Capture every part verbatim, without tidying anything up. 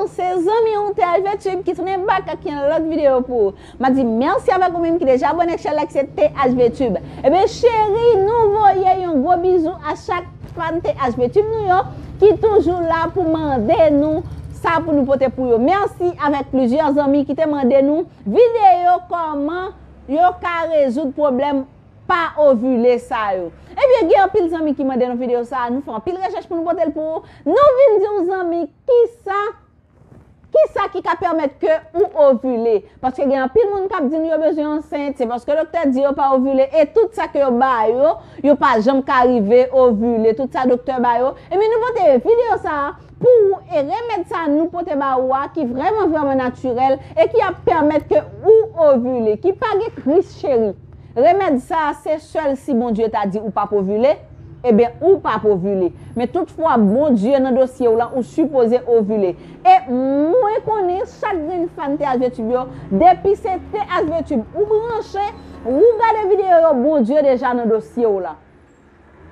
Se zanmi w T H V Tube ki tounen back ak yon lòt videyo pou ou. M ap di mèsi avèk ou menm ki deja abòne ak chanèl la ki se T H V Tube. Ebyen cheri, nou voye yon gwo bizou a chak fan T H V Tube nou yo ki toujou la pou mande nou sa pou nou pote pou yo. Mèsi avèk plizyè zanmi ki te mande nou videyo kòman yo ka rezoud pwoblèm pa ovile sa yo. Ebyen gen anpil zanmi ki mande nou videyo sa a, nou fè anpil rechèch pou nou pote l pou ou. Nou vin di w zanmi kisa Kisa ki ka pèmèt ke ou ovile? Paske gen anpil moun k ap di nou yo bezwen ansent, se paske doktè di yo pa ovile, e tout sa ke yo ba yo, yo pa janm ka rive ovile, tout sa doktè ba yo. Ebyen nou pote videyo sa a pou ou, e remèd sa a nou pote ba ou a ki vrèman, vrèman natirèl e ki ap pèmèt ke ou ovile, ki pa gen kris cheri. Remèd sa a se sèl si Bondye ta di ou p ap ovile, ebyen ou p ap ovile. Men toutfwa Bondye nan dosye w lan, ou sipoze ovile. E mwen konnen chak grenn fan T H V Tube yo, depi se T H V Tube ou branche, ou gade videyo yo, Bondye deja nan dosye w la.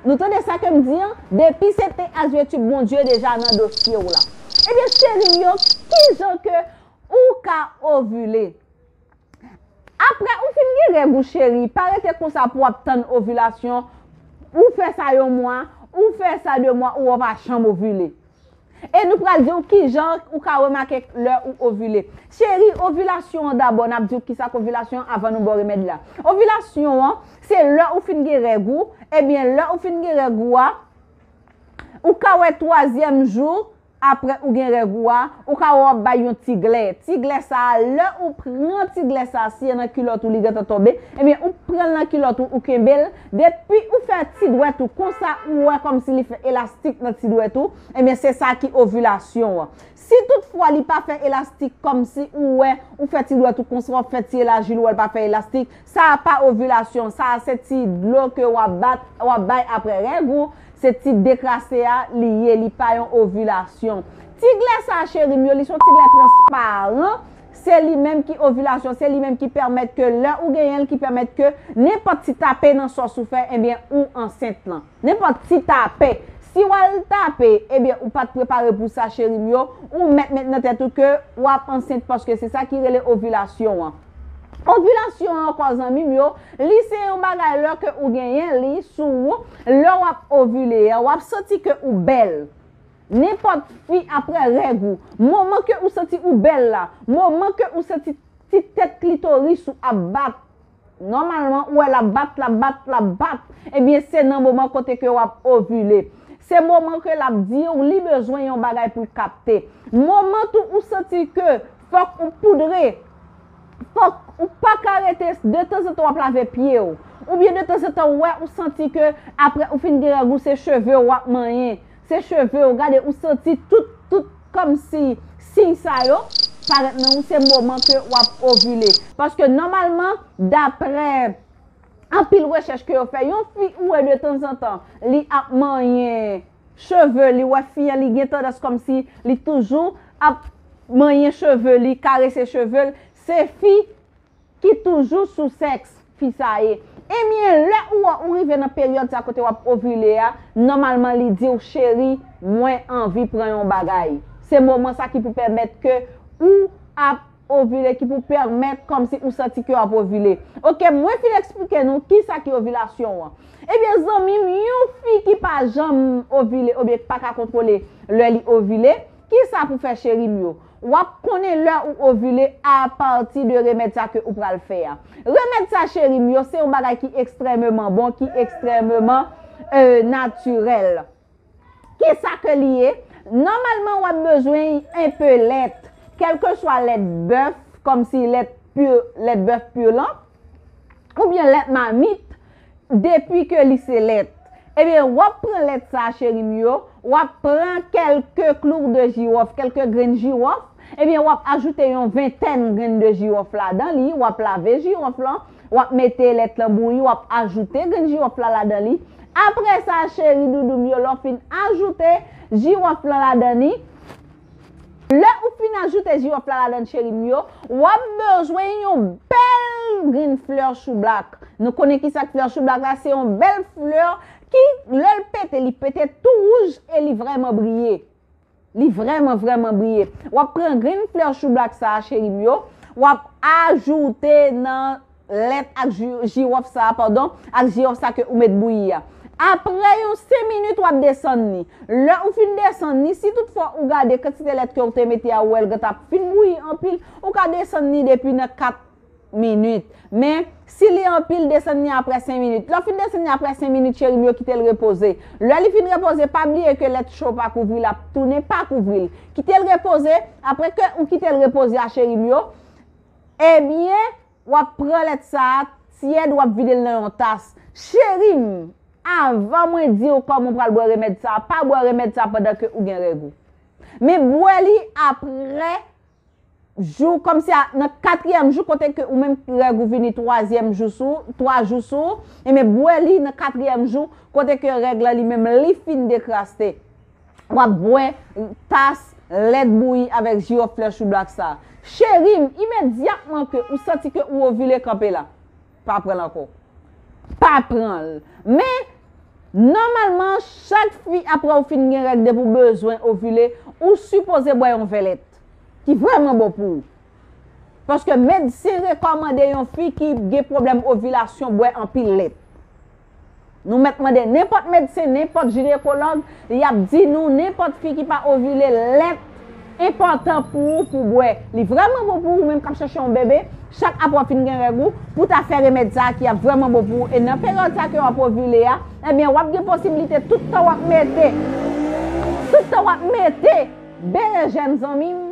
Nou tande sa ke m di an? Depi se T H V Tube, Bondye deja nan dosye w la. Ebyen cheri m yo, kijan ke ou ka ovile? Apre ou fin gen règ ou cheri, pa rete konsa pou w ap tann ovilasyon, ou fè sa yon mwa, ou fè sa de mwa, ou wè w pa janm ovile. E nou pral di w kijan ou ka remake lè ou ovile. Cheri, ovilasyon an dabò, n ap di w kisa k ovilasyon an avan nou ba w remèd la. Ovilasyon an, se lè ou fin gen règ ou, ebyen lè ou fin gen règ ou a, ou ka wè twazyèm jou, apre ou gen règ ou a, ou ka wè w ap bay yon ti glè. Ti glè sa a, lè ou pran ti glè sa a, si e nan kilòt ou li gentan tonbe, ebyen ou pran l nan kilòt ou, ou kenbe l. Depi ou fè ti dwèt ou konsa, ou wè kòmsi li fè elastik nan ti dwèt ou, ebyen se sa ki ovilasyon an. Si toutfwa li pa fè elastik kòmsi ou wè, ou fè ti dwèt ou konsa, w ap fè ti elaji l, ou wè l pa fè elastik, sa a pa ovilasyon, sa a se ti dlo ke w ap bat, w ap bay apre règ ou, se ti dekrase a li ye, li pa yon ovilasyon. Ti glè sa a, cheri m yo, li se yon ti glè transparan. Se li menm ki ovilasyon, se li menm ki pèmèt ke lè ou genyen l, ki pèmèt ke nenpòt ti tape nan sòs ou fè, ebyen, ou ansent lan. Nenpòt ti tape. Si w al tape, ebyen, ou pa t prepare pou sa, cheri m yo, ou mèt met nan tèt ou ke w ap ansent, paske se sa ki rele ovilasyon an. Ovilasyon an ankò, zanmi m yo, li se yon bagay lè ke ou genyen li sou ou, lè w ap ovile a, w ap santi ke ou bèl. Nenpòt fi apre règ ou, moman ke ou santi ou bèl la, moman ke ou santi ti tèt klitoris ou ap bat, nòmalman ou wè l ap bat, l ap bat, l ap bat, ebyen se nan moman kote ke w ap ovile. Se moman ke l ap di w li bezwen yon bagay pou l kapte. Moman tou ou santi ke fòk ou poudre, fòk ou pa ka rete detanzantan w ap lave pye w. Oubyen detanzantan w wè ou santi ke apre ou fin gen règ ou se cheve w w ap manyen. Se cheve w, gade ou santi tout, tout kòmsi siy sa yo parèt nan ou, se moman ke w ap ovile. Paske nòmalman, daprè anpil rechèch ke yo fè, yon fi ou wè detanzantan, li ap manyen cheve li, wè fi an, li gen tandans kòmsi li toujou ap manyen cheve li, karese cheve l, se fi ki toujou sou sèks fi sa ye. Ebyen, lè ou wè ou rive nan peryòd sa kote w ap ovile a, nòmalman li di w, cheri, mwen anvi pran yon bagay. Se moman sa ki pou pèmèt ke ou ap ovile, ki pou pèmèt kòmsi ou santi ke w ap ovile. Oke, mwen fin eksplike nou kisa ki ovilasyon an. Ebyen, zanmi m, yon fi ki pa janm ovile oubyen ki pa ka kontwole lè li ovile, kisa pou fè, cheri m yo? W ap konnen lè ou ovile apati de remèd sa ke ou pral fè a. Remèd sa, cheri m yo, se yon bagay ki ekstrèmeman bon, ki ekstrèmeman, euh, natirèl. Kisa ke li ye? Nòmalman, w ap bezwen enpe lèt, kèlkeswa lèt bèf, kòmsi lèt pi, lèt bèf pi lan, oubyen lèt mamit, depi ke li se lèt. Ebyen, w ap pran lèt sa a, cheri m yo, w ap pran kèlke clou de girofle, kèlke grenn jiwòf, ebyen, w ap ajoute yon ventèn grenn de jiwòf ladan li, w ap lave jiwòf lan, w ap mete lèt lan bouyi, w ap ajoute grenn jiwòf la ladan li. Apre sa, cheri doudou m yo, lè w fin ajoute jiwòf lan ladan li, lè ou fin ajoute jiwòf la ladan, cheri m yo, w ap bezwen yon bèl grenn flè choublak. Nou konnen kisa k flè choublak la, se yon bèl flè ki, lè l pete, li pete tou wouj e li vrèman briye. Li vrèman, vrèman briye. W ap pran grenn flè choublak sa a, cheri m yo, w ap ajoute nan lèt ak ji, jiwòf sa a, padon, ak jiwòf sa ke ou met bouyi a. Apre yon senk minit, w ap desann li. Lè ou fin desann li, si toutfwa ou gade kantite lèt ke ou te mete a, ou wè l gentan fin bouyi anpil, ou ka desann li depi nan kat minit. Men, si li anpil, desann li apre senk minit. Lè w fin desann li apre senk minit, cheri m yo, kite l repoze. Lè li fin repoze, pa bliye ke lèt cho pa kouvri l, ap tounen pa kouvri l. Kite l repoze. Apre ke ou kite l repoze a, cheri m yo, ebyen, w ap pran lèt sa a, tyèd, w ap vide l nan yon tas. Cheri m, avan mwen di w kòman w pral bwè remèd sa a, pa bwè remèd sa a pandan ke ou gen règ ou. Men bwè li apre jou, kòmsi a, nan katriyèm jou, kote ke ou menm règ ou vini twazyèm jou sou, twa jou sou, ebyen bwè li nan katriyèm jou, kote ke règ la li menm li fin dekraste. W ap bwè tas lèt bouyi avèk jiwòf flè choublak sa. Cheri m, imedyatman ke ou santi ke ou ovile, kanpe la. Pa pran l ankò. Pa pran l. Men, nòmalman, chak fi apre ou fin gen règ, depi w bezwen ovile, ou sipoze bwè yon vè lèt. Ki vrèman bon pou ou. Paske medsen rekòmande yon fi ki gen pwoblèm ovilasyon bwè anpil lèt. Nou mèt mande nenpòt medsen, nenpòt jinekològ, y ap di nou nenpòt fi ki pa ovile, lèt enpòtan pou ou pou bwè. Li vrèman bon pou ou menm k ap chèche yon bebe, chak apre w fin gen règ ou, pou ta fè remèd sa a ki ap vrèman bon pou ou. E nan peryòd sa ke w ap ovile a, ebyen, w ap gen posiblite tout tan w ap mete, tout tan w ap mete berejèn, zanmi m,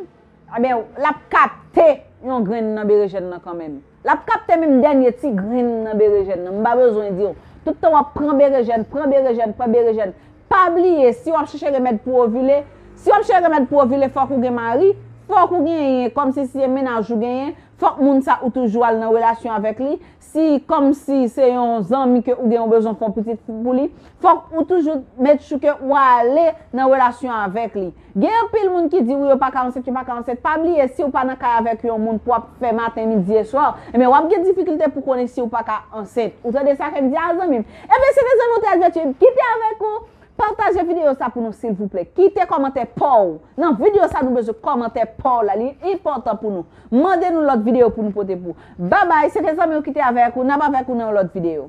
ebyen, l ap kapte yon grenn nan berejèn nan kanmenm. L ap kapte menm dènye ti grenn nan berejèn nan. M pa bezwen di w. Tout tan w ap pran berejèn, pran berejèn, pran berejèn. Pa bliye, si w ap chèche remèd pou ovile, si w ap chèche remèd pou ovile, fòk ou gen mari, fòk ou genyen, kòmsi si se mennaj ou genyen, fòk moun sa ou toujou al nan relasyon avèk li. Si kòmsi se yon zanmi ke ou gen, ou bezwen fè yon pitit pou li, fòk ou toujou make sure ke ou ale nan relasyon avèk li. Gen anpil moun ki di wi, yo pa ka ansent, yo pa ka ansent. Pa bliye, si w pa nan kay avèk yon moun pou w ap fè maten, midi e swa, ebyen, w ap gen difikilte pou konnen si w pa ka ansent. Ou tande sa ke m di a, zanmi m? Ebyen, se te zanmi w, Tèl Vètyè, kite avèk ou. Pataje videyo sa pou nou, silvouplè. Kite kòmantè pa w. Nan videyo sa, nou bezwen kòmantè pa w la. Li enpòtan pou nou. Mande nou lòt videyo pou nou pote pou ou. Babay, se te zanmi w ki te avèk ou. N ap avèk ou nan yon lòt videyo.